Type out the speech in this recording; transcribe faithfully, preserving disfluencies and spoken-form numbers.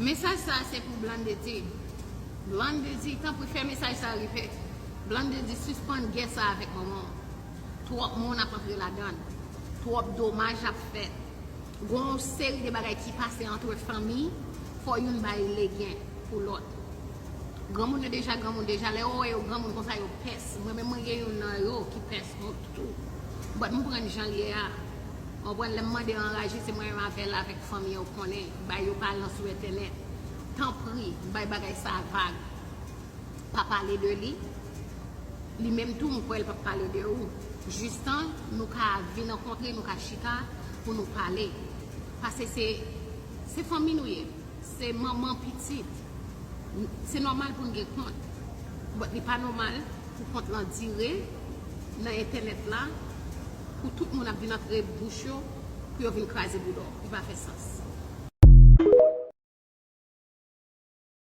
Mesaj sa se pou Blandedy. Blandedy, tanpri fè mesaj sa rive. Blandedy, sispann gè sa avèk manman w. Twòp moun ap antre ladan l. Twòp domaj ap fèt. Gon seri de bagay ki pase antre fanmi, fò youn bay legen pou lòt. Granmoun yo deja granmoun deja, lè yo wè yo granmoun konsa yo pès. Mwen menm mwen gen youn nan yo ki pès tou. But m konprann jan l ye a. Ou konprann, lè m mande anraje, se mwen menm avè l avèk fanmi an, ou konnen, bay yo palan sou entènèt. Tanpri, bay bagay sa vag. Pa pale de li. Li menm tou, m kwè l p ap pale de ou. Jistan nou ka vin rankontre, nou ka chita pou nou pale. Paske se, se fanmi nou ye. Se manman pitit. Se nòmal pou n gen kont. But li pa nòmal pou kont lan dire nan entènèt la, pou tout moun ap vin antre bouch yo, pou yo vin kraze bouda w. Li pa fè sans.